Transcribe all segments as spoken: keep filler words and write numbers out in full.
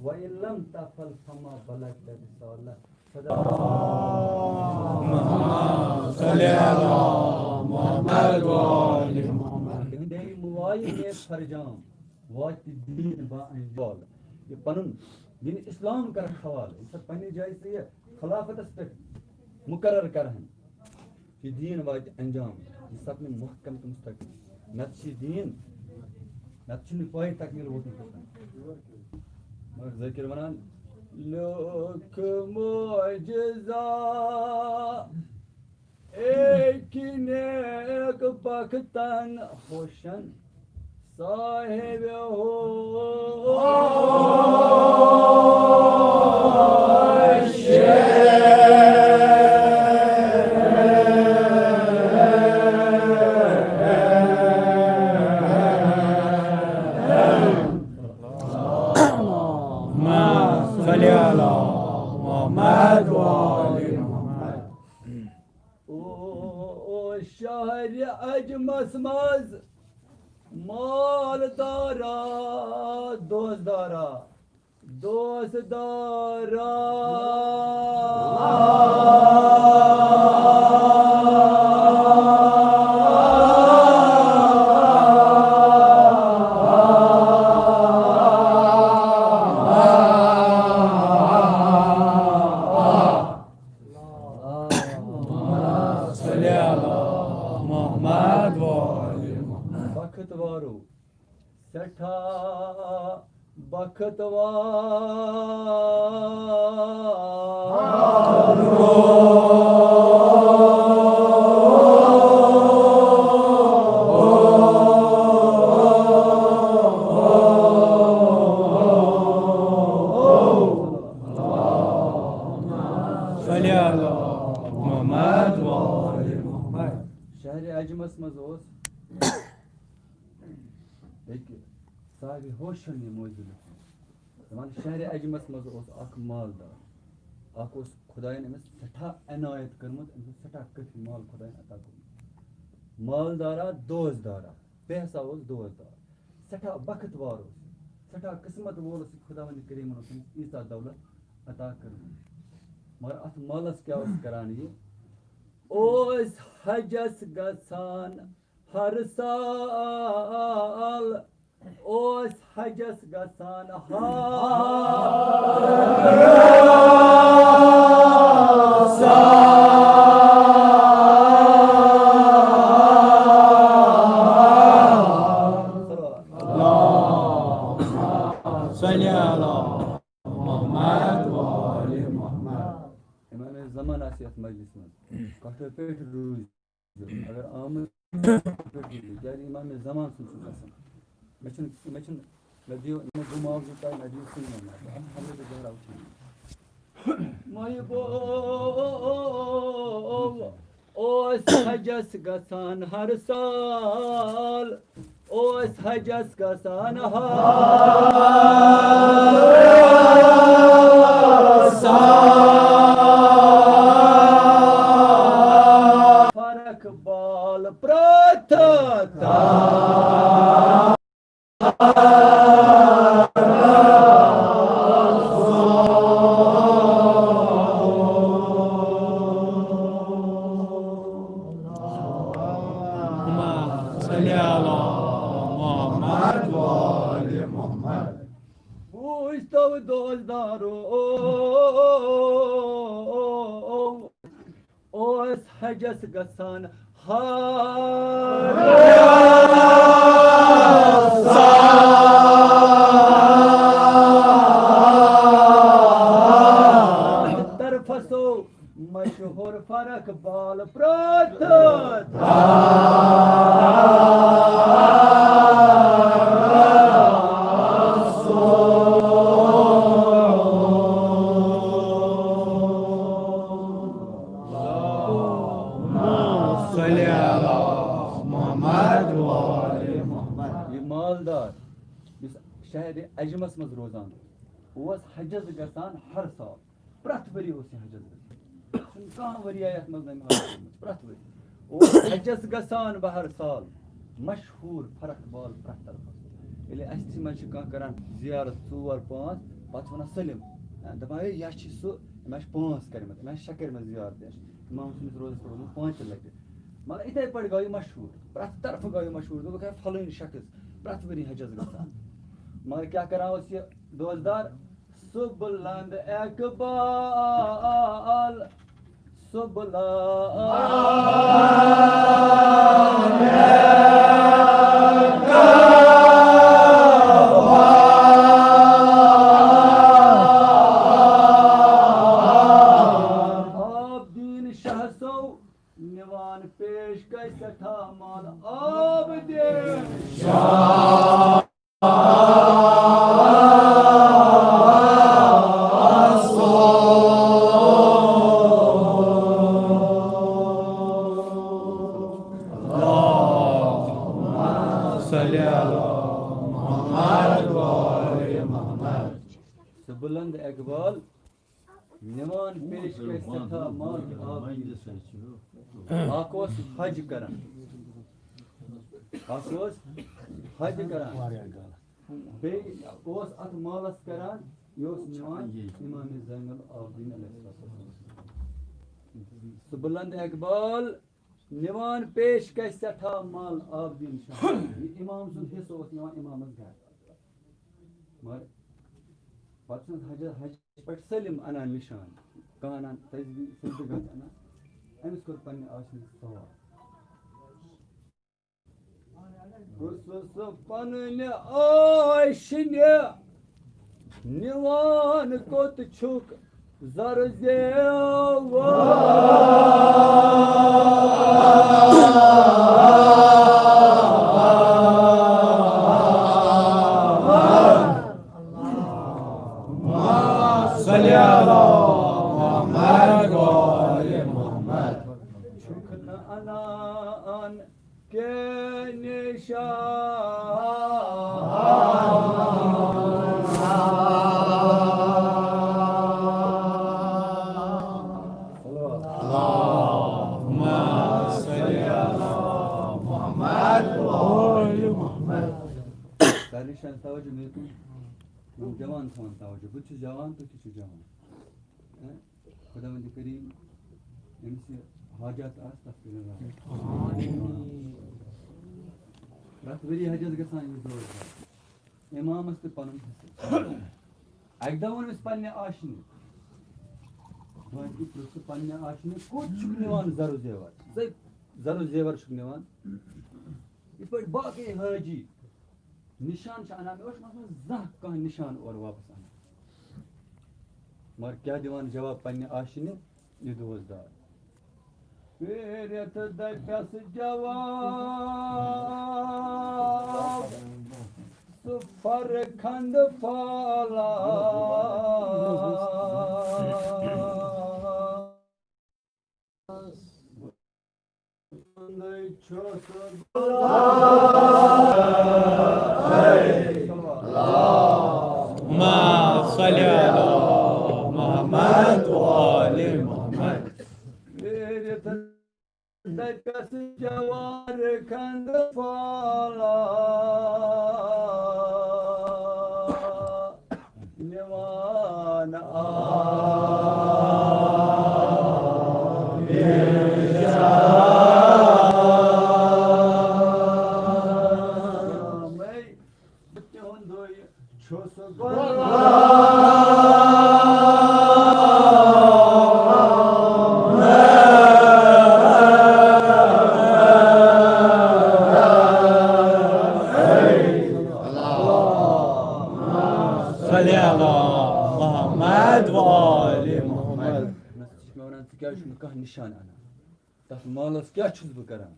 وَإِن لَّمْ تَفْعَلْ فَمَا بَلَّغْتَ رِسَالَتَهُ. صلی علی محمد و آل محمد۔ تہنٛدے موایہِ مےٚ فرجام، واتہِ دیٖن با انجال۔ یہِ پنُن دین اسلام کرکھ حوالہٕ، ییٚمہِ ساتہٕ پننہِ جایہِ ژٕ یہِ خلافتس پٮ۪ٹھ مقرر کرہن، یہِ دیٖن واتہِ انجام، یہِ سپنہِ محکم تہٕ مستقیم۔ نتہٕ چھُ یہِ دیٖن، نتہٕ چھُنہٕ پاے تکمیل ووتمُت۔ مگر ذٲکر ونان، لوٗکھ معجزہ أکۍ نیک بختن ہوشن صاحب ہوش۔ صلی علی محمد و آل محمد۔ او شہر عجمس منٛز مالدارا، دوستدارا، دوستدارا۔ صلی علی محمد و آل محمد۔ بخت وارو، سٮ۪ٹھاہ بخت وار۔ صلی علی محمد و آل محمد۔ شہرِ عجمس منٛز اوس أکۍ صاحبِ ہوشن یہِ موضوع لیوٗکھمُت۔ دَپان، شہرِ عجمس منٛز اوس اکھ مالدار، اکھ اوس خۄدایَن أمِس سٮ۪ٹھاہ عنایت کٔرمٕژ، أمِس اوس سٮ۪ٹھاہ کٲفی مال خۄدایَن عطا کوٚرمُت۔ مالدارا، دوستدارا، پیسہ اوس دوستدار، سٮ۪ٹھاہ بخت وار اوس یہِ، سٮ۪ٹھاہ قٕسمت وول اوس یہِ، خۄداوندِ کریٖمن اوس أمِس ییٖژاہ دولت عطا کٔرمٕژ۔ مگر اتھ مالس کیٛاہ اوس کران یہِ؟ اوس حجس گژھان ہر سال، اوس حجس گژھان ہر سال۔ صلی علی محمد و آل محمد۔ امام زمان آسہِ یتھ مجلس منٛز، کۄٹھیو پٮ۪ٹھ روٗزۍ۔ اگر آمٕتۍ، کیٛازِ امام زمان سُنٛد چھُ قسم۔ مےٚ چھُنہٕ، مےٚ چھُنہٕ، مےٚ دِیِو، مےٚ گوٚو معاف زِ تۄہہِ، مےٚ دِیِو سُنٛد نمبر۔ الحمدللہ، زہرا وٕچھِو۔ مےٚ بوز، اوس حجس گژھان ہر سال، اوس حجس گژھان ہر سال۔ فرق بال پرٛتھ تار۔ صلی علی محمد و آل محمد۔ بوٗزتو دوستدارو، اوس حجس گژھان ہر سال۔ طرفسو مشہور فرق بال پرٛتھ صلی علی محمد و آل محمد۔ یہِ مالدار یُس شہرِ عجمس منٛز روزان اوس، حجس گژھان ہر سال، پرٛٮ۪تھ ؤری اوس یہِ حجس گژھان۔ چھُنہٕ کانٛہہ ؤریہ یتھ منٛز نہٕ أمۍ حج کوٚرمُت، پرٛٮ۪تھ ؤری اوس حجس گژھان بہر سال۔ مشہوٗر فرق بال پرٛٮ۪تھ طرفس۔ ییٚلہِ اَسہِ تہِ منٛز چھِ کانٛہہ کران زیارت ژور پانٛژھ، پَتہٕ چھِ وَنان سٲلِم، دَپان، "ہے، یہِ چھِ سُہ، أمۍ چھِ پانٛژھ کٔرمٕتۍ، أمۍ چھِ شےٚ کٔرمٕتۍ زیارت، أمۍ چھِ اِمام حُسینَس روزَس پٮ۪ٹھ ووٚنمُت پانٛژِ لَٹہِ۔" مگر یِتھَے پٲٹھۍ گوٚو یہِ مشہوٗر، پرٛٮ۪تھ طرفہٕ گوٚو یہِ مشہوٗر، دوٚپُکھ، "ہے، فلٲنۍ شخص پرٛٮ۪تھ ؤری حجَس گژھان۔" مگر کیٛاہ کَران اوس یہِ دوستدار؟ سُہ بُلند اقبال، سُہ بُلند عابدین شاہ سو نِوان پیش کَرِ سٮ۪ٹھاہ مال عابدین۔ صلی علی محمد و آل محمد۔ سُہ بُلند اقبال نِوان پیش کَرِ سٮ۪ٹھاہ مال عابدین۔ اَکھ اوس حج کران، اَکھ اوس حج کران، بیٚیہِ اوس اَتھ مالَس کران، یہِ اوس نِوان اِمام زین العابدین علیہ الصلوۃ والسلام۔ سُہ بُلند اقبال نِوان پیش کَرِ سٮ۪ٹھاہ مال عابدین شاہ۔ یہِ اِمام سُنٛد حصہٕ اوس نِوان اِمامَس گَرٕ۔ مگر پَتہٕ چھُنہٕ حجہِ، حجہِ پٮ۪ٹھ سٲلِم اَنان نِشان، کانٛہہ اَنان تسبیٖح، سجدٕ گژھ اَنان۔ أمِس کوٚر پنٛنہِ آشِنہِ سوال۔ بہٕ چھُس پنٛنہِ آشِنہِ نِوان کوٚت چھُکھ زر زیور۔ صلی علی محمد و آل محمد۔ چھُکھ نہٕ اَنان کینٛہہ نِشان۔ اللہم صل علی محمد و آل محمد۔ سارنٕے چھُ توجہ مےٚ کُن۔ یِم جوان تھاوان توجہ، بہٕ تہِ چھُس جوان، تُہۍ تہِ چھِو جوان۔ ہہ؟ خداوند کریم، ییٚمِس یہِ حاجت آسہِ، تَتھ کٔرِنۍ رحمت۔ پرٛٮ۪تھ ؤری حجس گژھان أمِس دۄہَس بعد۔ اِمامَس تہِ پَنُن حِصہٕ۔ اَکہِ دۄہ ووٚن أمِس پنٛنہِ آشِنہِ، دۄہَے تہِ پرٛژھ سُہ پنٛنہِ آشِنہِ، کوٚت چھُکھ نِوان زَرٕ زیوَر؟ زَرٕ زیوَر چھُکھ نِوان؟ یِتھ پٲٹھۍ باقٕے حٲجی نِشان چھِ اَنان، مےٚ اوس نہٕ اَتھ منٛز زانٛہہ کانٛہہ نِشان اورٕ واپَس اَنان۔ مگر کیٛاہ دِوان جواب پنٛنہِ آشِنہِ؟ یہِ دوستدار۔ پھیٖرِتھ دَپٮ۪س جواب، سُہ فرخند پھٲلان۔ اللہم صل علی محمد و آل محمد۔ تَتٮ۪س جوار کھنٛڈ پھٲلان۔ نِوان آب شامے، تِہُنٛدُے چھُس بہٕ۔ صلی علی محمد و آل محمد۔ نہ، ژٕ چھُکھ مےٚ وَنان، ژٕ کیٛازِ چھُکھ نہٕ کانٛہہ نِشان اَنان؟ تَتھ مالَس کیٛاہ چھُس بہٕ کَران؟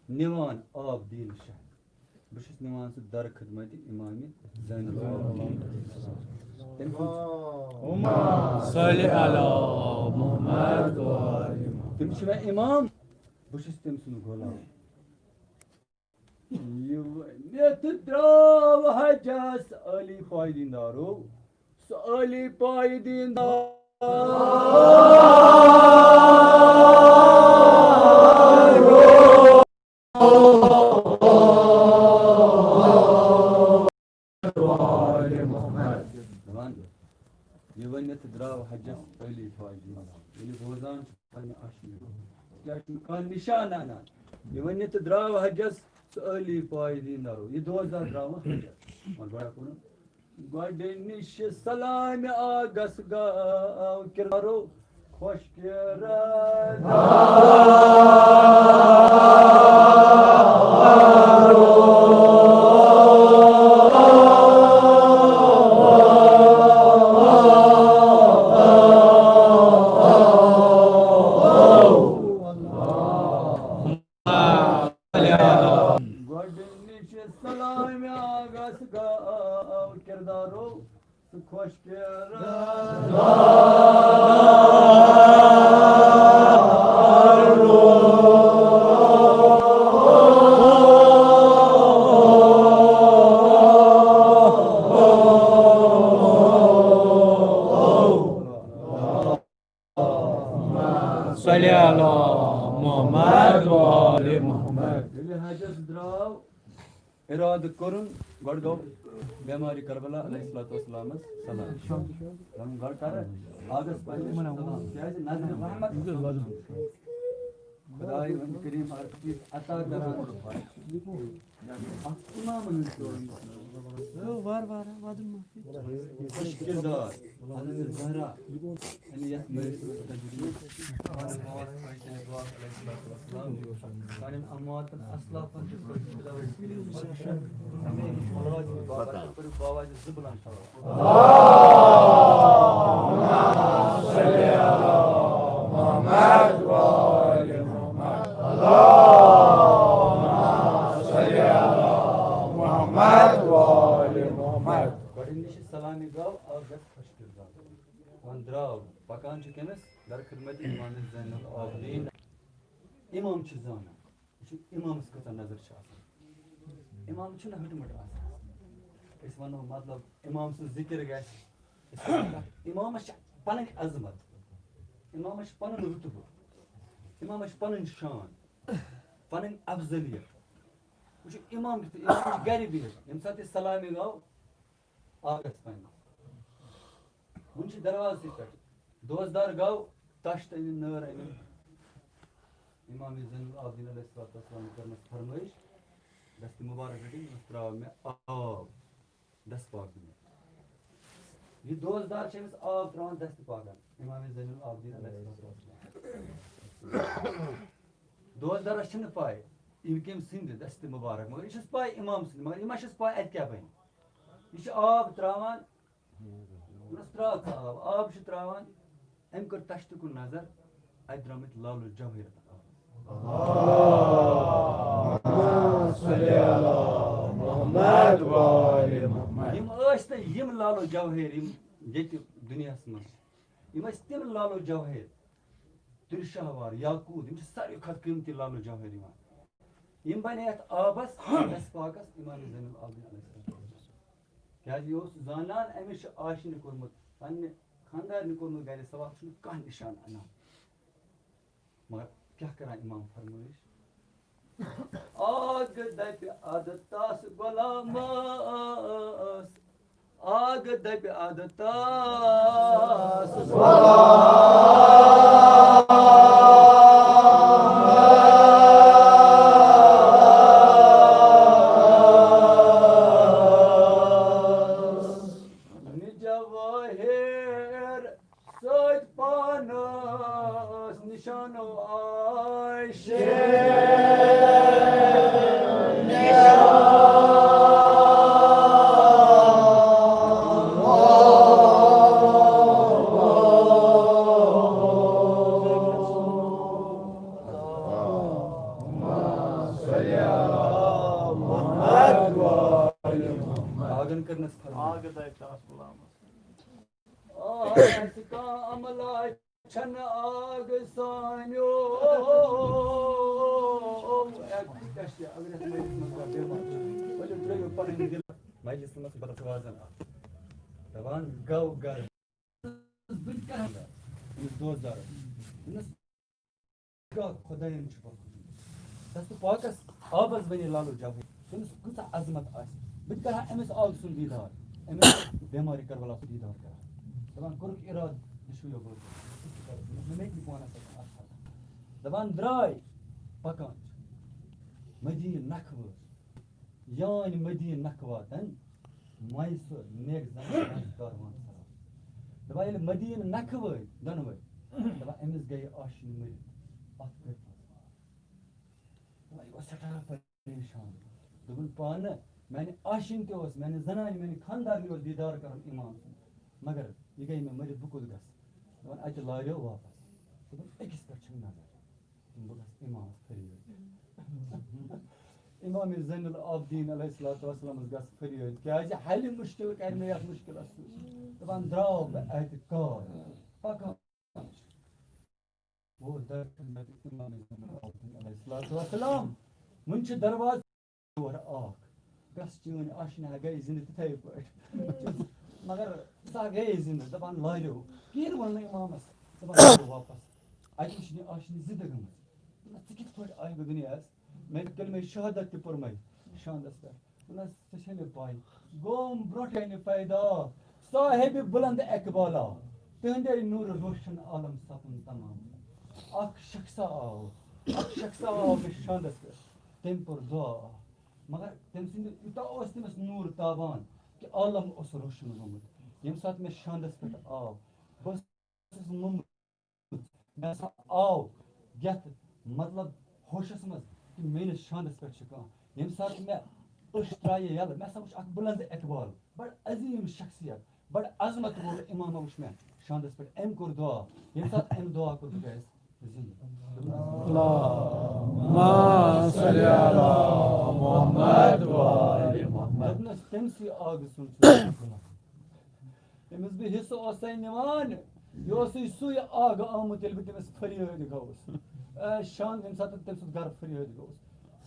نِوان آب دیٖن شاہ۔ بہٕ چھُس نِوان سُہ در خدمت امام زین العابدین۔ تٔمۍ سُنٛد صلی علی محمد و آل محمد۔ تٔمِس چھُ مےٚ امام، بہٕ چھُس تٔمۍ سُنٛد غلام۔ یہِ ؤنِتھ درٛاو حجس علی پایدیٖندارو، سُہ علی پایدیٖندار۔ دَپان، یہِ ؤنِتھ درٛاو حجس علی پایہِ دِنہٕ۔ ییٚلہِ بوزان چھُ پننہِ آشنہِ، کیٛاہ چھُنہٕ کانٛہہ نِشانہ اَنان؟ یہِ ؤنِتھ درٛاو حجس سُہ علی پایہِ دِنہٕ۔ یہِ دوس زا درٛاو وۄنۍ حجس۔ وۄنۍ گۄڈٕ کوٚرُن گۄڈٕنِش سلامہِ آغس گاو کِردارو خۄش کِردارو۔ گۄڈٕنِچ سلامہِ آغس گاو کِردارو سُہ خۄش کِردارو۔ صلی علی محمد و آل محمد۔ ییٚلہِ حجس درٛاو، ارادٕ کوٚرُن، گۄڈٕ گوٚو بیمارِ کربلا علیہ الصلوۃ والسلامس سلام۔ وَنُن گۄڈٕ کر آغس پننِس سلام، کیازِ نظرِ رحمت خداے وۄنۍ کریم ہر چیز عطا کران۔ اَتھ اِمامَن ہٕنٛز کٲم۔ وارٕ وارٕ وَدُن ما۔ خۄش کِردار حضرت زہرا، یعنی یَتھ مٲلِس منٛز تجلیل۔ سانٮ۪ن امواتن اسلافن تہِ خۄش کِردار۔ بابا، بابا، زٕ بُلند صلوات۔ گۄڈٕنِچ سلامہِ گاو اکھ گژھ خۄش کِردار۔ وۄنۍ درٛاو، پکان چھُ کٔمِس؟ در خدمت امام زین العابدین۔ امام چھُ زانان، وٕچھِو، امامس کۭژاہ نظر چھِ آسان۔ امام چھُنہٕ ہٕٹہٕ مٕٹہٕ آسان۔ أسۍ وَنو، مطلب، امام سُنٛد ذِکِر گژھِ۔ أسۍ وَنو، امامس چھِ پنٕنۍ عظمت، امامس چھُ پنُن رُتبہٕ، امامس چھِ پنٕنۍ شان، پنٕنۍ افضلیت۔ وٕچھِو، امام کِتھ، امام چھُ گرِ بِہِتھ، ییٚمہِ ساتہٕ یہِ سلامہِ گاو، آغس پننِس۔ وُنہِ چھِ دروازسٕے پٮ۪ٹھ۔ دوس دار گوٚو، تش تہٕ أنِن، نٲر أنِن۔ امام زین العابدین علیہ الصلوۃ والسلام کٔرنَس فرمٲیش، دستِ مبارک رٔٹِن، دوٚپنَس، ترٛاو مےٚ آب، دستِ پاک دِ مےٚ۔ یہِ دوس دار چھِ أمِس آب ترٛاوان دستِ پاکَن، امام زین العابدین علیہ الصلوۃ والسلام۔ دوس دارس چھنہٕ پاے یِم کٔمۍ سٕنٛدِ دستِ مبارک، مگر یہِ چھس پاے امام سٕنٛدِ، مگر یہِ ما چھس پاے اتہِ کیٛاہ بنہِ۔ یہِ چھُ آب ترٛاوان، دوٚپنس، ترٛاو ژٕ آب۔ آب چھُ ترٛاوان، أمۍ کٔر تشتہِ کُن نظر، اتہِ درٛامٕتۍ لالو جوٲہِر۔ یِم ٲسۍ نہٕ یِم لالو جوٲہِر یِم ییٚتہِ دُنیاہس منٛز چھِ۔ یِم ٲسۍ تِم لالو جوٲہِر، تُلہِ شاہوار، یاقوٗت، یِم چھِ ساروی کھۄتہٕ قۭمتی لالو جوٲہِر یِوان۔ یِم بَنے یَتھ آبَس، دَسہِ پاکَس، اِمام زین العابدین علیہ السلام۔ کیٛازِ یہِ اوس زانان، أمِس چھُ آشِنہِ کوٚرمُت، پنٛنہِ خانٛدارنہِ کوٚرمُت گَرِ سوال، چھُنہٕ کانٛہہ نِشان اَنان۔ مگر کیٛاہ کَران اِمام فرمٲیِش؟ آگ دَپہِ اَدٕ تَس غۄلامَس، آگ دَپہِ اَدٕ تَس غۄلامَس۔ نہِ جوٲہِر سۭتۍ پانَس نِشانو عاشق۔ آگن کٔرنَس فرمٲیِش۔ آ، اَسہِ کانٛہہ عملہ چھَنہٕ آگ سانیو۔ اے، اَسہِ اگر یَتھ مٔرِتھ منٛز کانٛہہ بٮ۪مار چھُ، ؤلِو ترٛٲیِو پَنٕنۍ دِل۔ مجلسَس منٛز چھُ پَتہٕ وازَن اَکھ دَپان، گَو گَر۔ بہٕ تہِ کَرٕ ہا أمِس دوس دارَس۔ أمِس کیٛاہ خۄدایَن چھُ پَتہٕ کوٚرمُت؟ دَستہٕ پاکَس آبَس بَنے لالو جوٲہِر۔ تٔمِس کۭژاہ عظمت آسہِ۔ بہٕ تہِ کَرٕ ہا أمِس آگ سُنٛد دیٖدار۔ أمِس بٮ۪مارِ کربلا سُنٛد دیٖدار کَرٕ ہا۔ دَپان کوٚرُکھ اِرادٕ، دُشمنو بوزُن۔ مےٚ میٚکہِ پانَس سۭتۍ اَتھ پَتہٕ۔ دَپان درٛاے، پَکان چھِ۔ مدیٖنہٕ نَکھٕ وٲر۔ یانۍ مدیٖنہٕ نَکھٕ واتَن، مۄیہِ سُہ نیک زَنان آسہِ کاروان سَوار۔ دَپان ییٚلہِ مدیٖنہٕ نَکھٕ وٲتۍ دۄنوَے، دَپان أمِس گٔیہِ آشِنۍ مٔرِتھ، اَتھ کٔرۍ پَتہٕ۔ دَپان یہِ گوٚو سٮ۪ٹھاہ پریشان۔ دوٚپُن پانہٕ، میانہِ آشِنۍ تہِ اوس، میانہِ زنانہِ، میانہِ خاندارنہِ اوس دیٖدار کرُن امام سُنٛد، مگر یہِ گٔیہِ مےٚ مٔرِتھ، بہٕ کوٚت گژھٕ؟ دوٚپُن، اتہِ لاریو واپس۔ دوٚپُن، أکِس پٮ۪ٹھ چھُم نظر، دوٚپُن، بہٕ گژھٕ امامس فریٲدۍ۔ امام زین العابدین علیہ الصلوۃ والسلامس گژھٕ فریٲدۍ، کیازِ حلہِ مُشکل کرِ مےٚ یتھ مُشکلس سۭتۍ۔ دپان، درٛاو بہٕ اتہِ کار، پکان۔ ووت در خدمت امام زین العابدین علیہ الصلوۃ والسلام۔ وُنہِ چھُ دروازٕ یورٕ اکھ۔ گژھ چٲنۍ آشنا گٔے زِندٕ تِتھَے پٲٹھۍ۔ مگر سۄ گٔے زِندٕ، دَپان لاریو۔ کِہیٖنۍ ووٚن نہٕ اِمامَس۔ دَپان لاریو واپَس۔ اَتہِ وٕچھ نہٕ آشنہِ زِندٕ گٔمٕژ۔ دَپان، ژٕ کِتھ پٲٹھۍ آیہِ وۄنۍ دُنیاہَس؟ مےٚ کلمہ شہادت تہِ پوٚرمَے شاندَس پٮ۪ٹھ۔ وَنان، ژےٚ چھے مےٚ پَے، گوم برونٛٹھ کَنہِ پیدا صاحبِ بُلند اقبالا، تِہنٛدے نوٗرٕ روشن عالم سَپُن تمام۔ اکھ شخصا آو، اکھ شخصا آو مےٚ شاندَس پٮ۪ٹھ، تٔمۍ کوٚر دُعا، مگر تٔمۍ سٕنٛدِ یوٗتاہ اوس تٔمِس نوٗر تابان کہِ عالم اوس روشن گوٚمُت۔ ییٚمہِ ساتہٕ مےٚ شاندَس پٮ۪ٹھ آو، بہٕ اوسُس موٚمُت۔ مےٚ ہسا آو یتھ، مطلب، ہوشس منٛز کہِ میٲنِس شاندس پٮ۪ٹھ چھُ کانٛہہ۔ ییٚمہِ ساتہٕ مےٚ أچھ ترٛایہِ یَلہٕ، مےٚ ہسا وُچھ اکھ بُلند اقبال، بڑٕ عظیٖم شخصیت، بڑٕ عظمت وول امام وُچھ مےٚ شاندس پٮ۪ٹھ۔ أمۍ کوٚر دُعا، ییٚمہِ ساتہٕ أمۍ دُعا کوٚر، بہٕ گٔیَس زِندٕ۔ اللہم صل علی محمد و آل محمد۔ دوٚپنَس، تٔمۍ سٕے آگہٕ سُنٛد چھُس بہٕ غلام۔ ییٚمِس بہٕ حصہٕ اوسَے نِوان، یہِ اوسُے سُے آگہٕ آمُت، ییٚلہِ بہٕ تٔمِس فریٲدۍ گوٚوُس۔ اے شان، ییٚمہِ ساتہٕ تٔمۍ سُنٛد گرٕ فریٲدۍ گوٚوُس،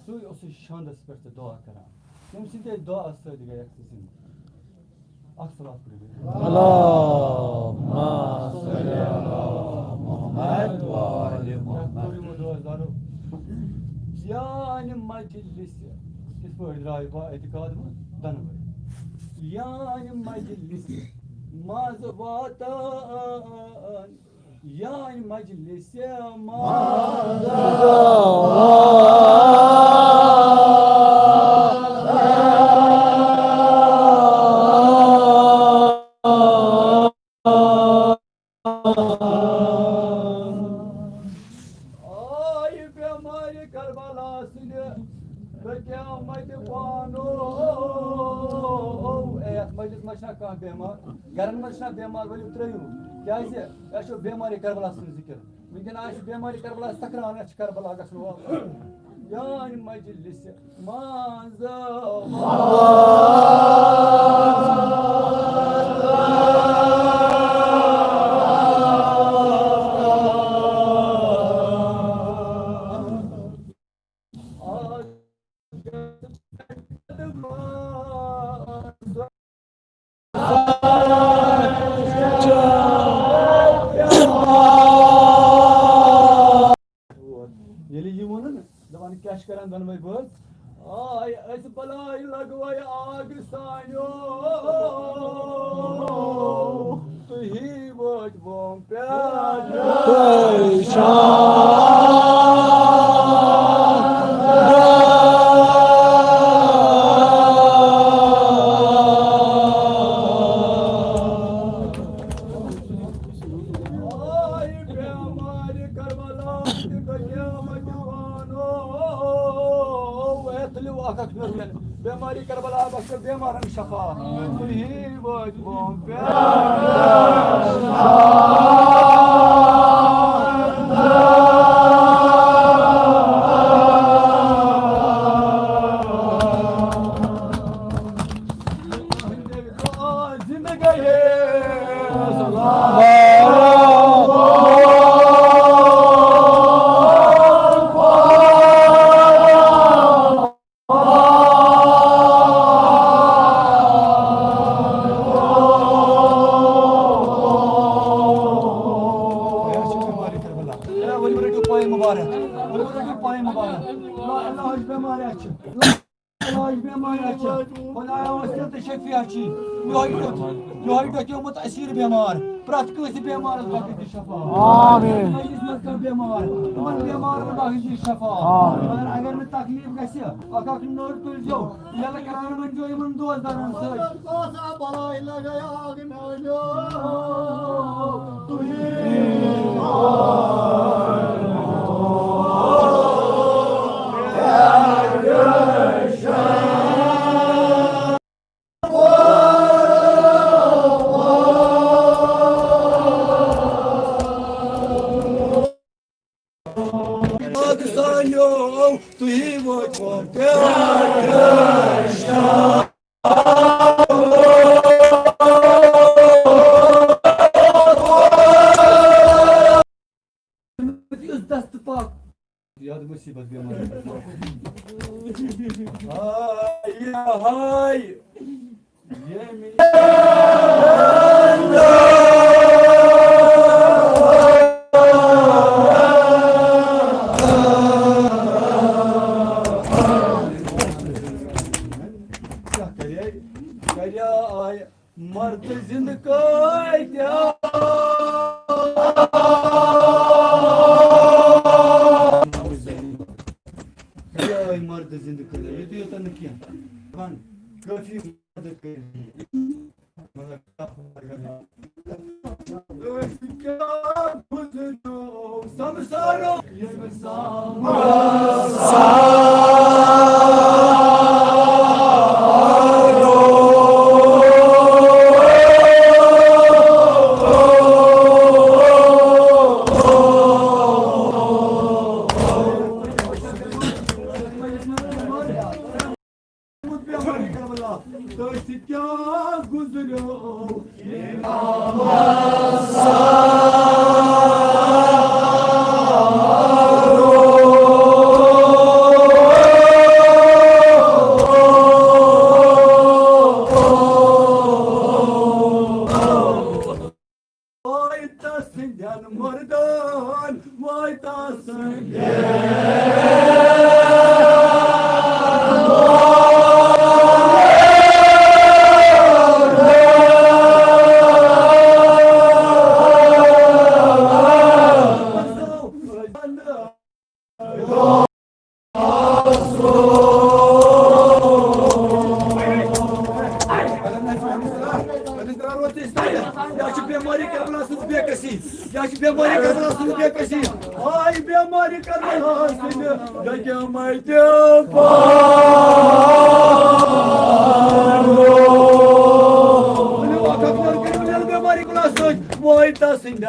سُے اوسُے شاندَس پٮ۪ٹھ تہِ دُعا کران۔ تٔمۍ سٕنٛدے دُعا سۭتۍ گٔیَکھ ژٕ زِندٕ۔ اکھ صلوات پٔرِو۔ اللہم صل علی محمد و آل محمد۔ یعنی مجلس، کِتھ پٲٹھۍ درٛاے با اعتقاد منٛز دۄنوَے؟ یعنی مجلس منٛز واتان، یعنی مجلس منٛز آے بیمارِ کربلا سٕنٛدِ قیامت بانو۔ اے، یتھ مجلس منٛز چھنا کانٛہہ بیمار؟ گرن منٛز چھنا بیمار؟ ؤلِو ترٲیِو۔ کیازِ؟ اسہِ چھُ بیمارِ کربلا سُنٛد ذکر۔ وٕنکیٚن آسہِ بیمارِ کربلا سکران، اسہِ چھُ کربلا گژھُن واپس۔ یانہِ مجلس منٛز ییٚلہِ یہِ ووٚنُن، دَپان، کیٛاہ چھِ کران دۄنوَے بٲژ؟ آے أسۍ بَلاے لَگوَے آگہٕ سانیو، تُہی وٲتۍ بۄم پٮ۪ٹھ۔ آے بیمارِ کربلا تہِ قیامت وانو۔ اے تُلِو اکھ اکھ نٔر مےٚ۔ بیمارِ کربلا بخشو بیمارن شفا۔ تُہی وٲتۍ بۄم پٮ۪ٹھ۔ ؤلِو رٔٹِو پایہِ مُبارک، ؤلِو رٔٹِو پایہِ مُبارک۔ لا علاج بیمارِ اَتہِ چھِ۔ علاج بیمارِ اَتہِ چھِ۔ خۄدایا وسیٖلہٕ تہٕ شفیع چھِ۔ یِہوٚے ڈوٚتھ، یِہوٚے ڈوٚتھ آمُت اسیٖر بیمار۔ پرٛٮ۪تھ کٲنٛسہِ بٮ۪مارَس بخش دِ شفا۔ آمین۔ أکِس منٛز کانٛہہ بٮ۪مار، تِمَن بٮ۪مارَن بخش دِ شفا۔ آمین۔ مگر اگر نہٕ تکلیٖف گژھِ، اکھ اکھ نٔر تُلزیو، ییٚلہِ کران وۄنۍ جو یِمَن دوستدارَن سۭتۍ۔ پاک سانیو، تُہی وٲتۍ وۄنۍ پیار۔ یُس دست پاک۔ یاد مصیبت بیمار۔ ہاے، ہاے۔ کیٛاہ کرے؟ کریا آے مرد زندٕ کٲتیٛاہ؟ کریا آے مرد زندٕ کٲتیٛاہ؟ یُتُے یوت نہٕ کینٛہہ۔ وَن، کٲفی۔ تۄہہِ سۭتۍ کیٛاہ گُزریو؟ وای تس سٕنٛدٮ۪ن مردن، وای تس سٕنٛدٮ۪ن۔ یا چھِ بیمارِ کربلا سٕنٛز بے کسی، یا چھِ بیمارِ کربلا سٕنٛز بے کسی۔ آے بیمارِ کربلا سٕنٛز، یا کیٛاہ مَتہِ پانو۔ ؤلِو اکھ اکھ نظر کٔرِو، ییٚلہِ بیمارِ کربلا سۭتۍ وٲتۍ تَس سٕنٛدِ۔